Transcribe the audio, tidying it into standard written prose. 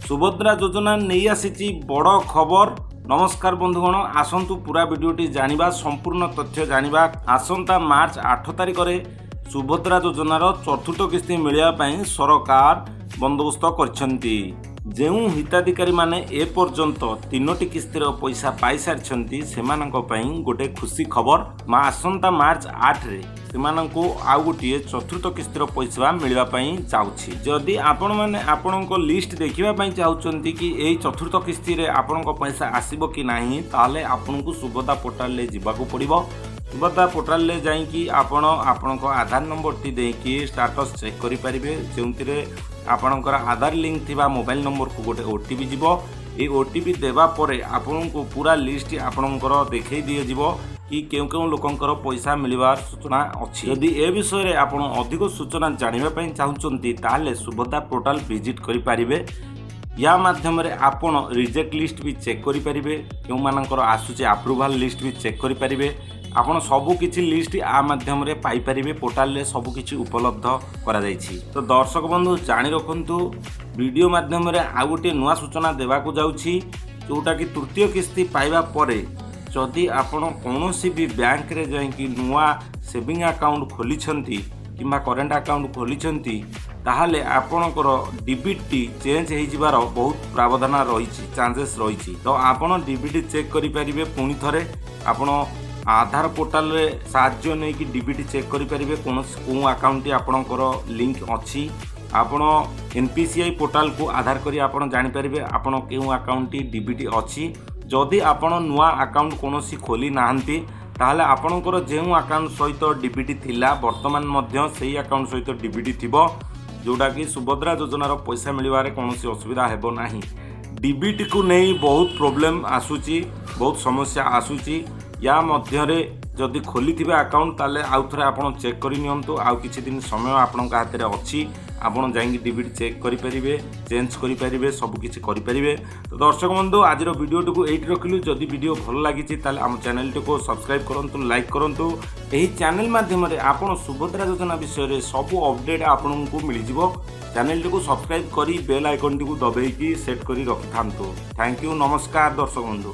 ସୁଭଦ୍ରା ଯୋଜନା ନେଇ ଆସିଛି ବଡ଼ ଖବର। ନମସ୍କାର ବନ୍ଧୁଗଣ, ଆସନ୍ତୁ ପୁରା ଭିଡ଼ିଓଟି ଜାଣିବା, ସମ୍ପୂର୍ଣ୍ଣ ତଥ୍ୟ ଜାଣିବା। ଆସନ୍ତା ମାର୍ଚ୍ଚ 8 ତାରିଖରେ ସୁଭଦ୍ରା ଯୋଜନାର ଚତୁର୍ଥ କିସ୍ତି ମିଳିବା ପାଇଁ ସରକାର ବନ୍ଦୋବସ୍ତ କରିଛନ୍ତି। ଯେଉଁ ହିତାଧିକାରୀମାନେ ଏପର୍ଯ୍ୟନ୍ତ ତିନୋଟି କିସ୍ତିର ପଇସା ପାଇସାରିଛନ୍ତି, ସେମାନଙ୍କ ପାଇଁ ଗୋଟେ ଖୁସି ଖବର ମା ଆସନ୍ତା ମାର୍ଚ୍ଚ 8ରେ ସେମାନଙ୍କୁ ଆଉ ଗୋଟିଏ ଚତୁର୍ଥ କିସ୍ତିର ପଇସା ମିଳିବା ପାଇଁ ଯାଉଛି। ଯଦି ଆପଣମାନେ ଆପଣଙ୍କ ଲିଷ୍ଟ ଦେଖିବା ପାଇଁ ଚାହୁଁଛନ୍ତି କି ଏଇ ଚତୁର୍ଥ କିସ୍ତିରେ ଆପଣଙ୍କ ପଇସା ଆସିବ କି ନାହିଁ, ତାହେଲେ ଆପଣଙ୍କୁ ସୁଭଦ୍ରା ପୋର୍ଟାଲରେ ଯିବାକୁ ପଡ଼ିବ। ସୁଭଦ୍ରା ପୋର୍ଟାଲରେ ଯାଇକି ଆପଣ ଆପଣଙ୍କ ଆଧାର ନମ୍ବରଟି ଦେଇକି ଷ୍ଟାଟସ୍ ଚେକ୍ କରିପାରିବେ, ଯେଉଁଥିରେ ଆପଣଙ୍କର ଆଧାର ଲିଙ୍କ ଥିବା ମୋବାଇଲ ନମ୍ବରକୁ ଗୋଟେ ଓଟିପି ଯିବ। ଏଇ ଓଟିପି ଦେବା ପରେ ଆପଣଙ୍କୁ ପୁରା ଲିଷ୍ଟ ଆପଣଙ୍କର ଦେଖାଇ ଦିଆଯିବ କି କେଉଁ କେଉଁ ଲୋକଙ୍କର ପଇସା ମିଳିବାର ସୂଚନା ଅଛି। ଯଦି ଏ ବିଷୟରେ ଆପଣ ଅଧିକ ସୂଚନା ଜାଣିବା ପାଇଁ ଚାହୁଁଛନ୍ତି, ତାହେଲେ ସୁଭଦ୍ରା ପୋର୍ଟାଲ ଭିଜିଟ୍ କରିପାରିବେ। ୟା ମାଧ୍ୟମରେ ଆପଣ ରିଜେକ୍ଟ ଲିଷ୍ଟ ବି ଚେକ୍ କରିପାରିବେ, କେଉଁମାନଙ୍କର ଆସୁଛି ଆପ୍ରୁଭାଲ୍ ଲିଷ୍ଟ ବି ଚେକ୍ କରିପାରିବେ। ଆପଣ ସବୁ କିଛି ଲିଷ୍ଟ ଆ ମାଧ୍ୟମରେ ପାଇପାରିବେ। ପୋର୍ଟାଲରେ ସବୁ କିଛି ଉପଲବ୍ଧ କରାଯାଇଛି। ତ ଦର୍ଶକ ବନ୍ଧୁ, ଜାଣି ରଖନ୍ତୁ, ଭିଡ଼ିଓ ମାଧ୍ୟମରେ ଆଉ ଗୋଟିଏ ନୂଆ ସୂଚନା ଦେବାକୁ ଯାଉଛି, ଯେଉଁଟାକି ତୃତୀୟ କିସ୍ତି ପାଇବା ପରେ ଯଦି ଆପଣ କୌଣସି ବି ବ୍ୟାଙ୍କରେ ଯାଇକି ନୂଆ ସେଭିଂ ଆକାଉଣ୍ଟ ଖୋଲିଛନ୍ତି କିମ୍ବା କରେଣ୍ଟ ଆକାଉଣ୍ଟ ଖୋଲିଛନ୍ତି, ତାହେଲେ ଆପଣଙ୍କର ଡିବିଟି ଚେଞ୍ଜ ହେଇଯିବାର ବହୁତ ପ୍ରାବଧାନ ରହିଛି, ଚାନ୍ସେସ୍ ରହିଛି। ତ ଆପଣ ଡିବିଟି ଚେକ୍ କରିପାରିବେ। ପୁଣି ଥରେ ଆପଣ ଆଧାର ପୋର୍ଟାଲରେ ସାହାଯ୍ୟ ନେଇକି ଡିବିଟି ଚେକ୍ କରିପାରିବେ, କୌଣସି କେଉଁ ଆକାଉଣ୍ଟଟି ଆପଣଙ୍କର ଲିଙ୍କ ଅଛି। ଆପଣ ଏନ୍ପିସିଆଇ ପୋର୍ଟାଲକୁ ଆଧାର କରି ଆପଣ ଜାଣିପାରିବେ ଆପଣ କେଉଁ ଆକାଉଣ୍ଟଟି ଡିବିଟି ଅଛି। ଯଦି ଆପଣ ନୂଆ ଆକାଉଣ୍ଟ କୌଣସି ଖୋଲି ନାହାନ୍ତି, ତାହେଲେ ଆପଣଙ୍କର ଯେଉଁ ଆକାଉଣ୍ଟ ସହିତ ଡିବିଟି ଥିଲା, ବର୍ତ୍ତମାନ ମଧ୍ୟ ସେଇ ଆକାଉଣ୍ଟ ସହିତ ଡିବିଟି ଥିବ, ଯେଉଁଟାକି ସୁଭଦ୍ରା ଯୋଜନାର ପଇସା ମିଳିବାରେ କୌଣସି ଅସୁବିଧା ହେବ ନାହିଁ। ଡିବିଟିକୁ ନେଇ ବହୁତ ପ୍ରୋବ୍ଲେମ୍ ଆସୁଛି, ବହୁତ ସମସ୍ୟା ଆସୁଛି। ୟା ମଧ୍ୟରେ ଯଦି ଖୋଲିଥିବେ ଆକାଉଣ୍ଟ, ତାହେଲେ ଆଉ ଥରେ ଆପଣ ଚେକ୍ କରି ନିଅନ୍ତୁ। ଆଉ କିଛି ଦିନ ସମୟ ଆପଣଙ୍କ ହାତରେ ଅଛି। ଆପଣ ଯାଇକି ଡିବିଟି ଚେକ୍ କରିପାରିବେ, ଚେଞ୍ଜ କରିପାରିବେ, ସବୁକିଛି କରିପାରିବେ। ତ ଦର୍ଶକ ବନ୍ଧୁ, ଆଜିର ଭିଡ଼ିଓଟିକୁ ଏଇଠି ରଖିଲୁ। ଯଦି ଭିଡ଼ିଓ ଭଲ ଲାଗିଛି, ତାହେଲେ ଆମ ଚ୍ୟାନେଲଟିକୁ ସବସ୍କ୍ରାଇବ୍ କରନ୍ତୁ, ଲାଇକ୍ କରନ୍ତୁ। ଏହି ଚ୍ୟାନେଲ ମାଧ୍ୟମରେ ଆପଣ ସୁଭଦ୍ରା ଯୋଜନା ବିଷୟରେ ସବୁ ଅପଡ଼େଟ୍ ଆପଣଙ୍କୁ ମିଳିଯିବ। ଚ୍ୟାନେଲଟିକୁ ସବସ୍କ୍ରାଇବ୍ କରି ବେଲ୍ ଆଇକନ୍ଟିକୁ ଦବାଇକି ସେଟ୍ କରି ରଖିଥାନ୍ତୁ। Thank you. ନମସ୍କାର ଦର୍ଶକ ବନ୍ଧୁ।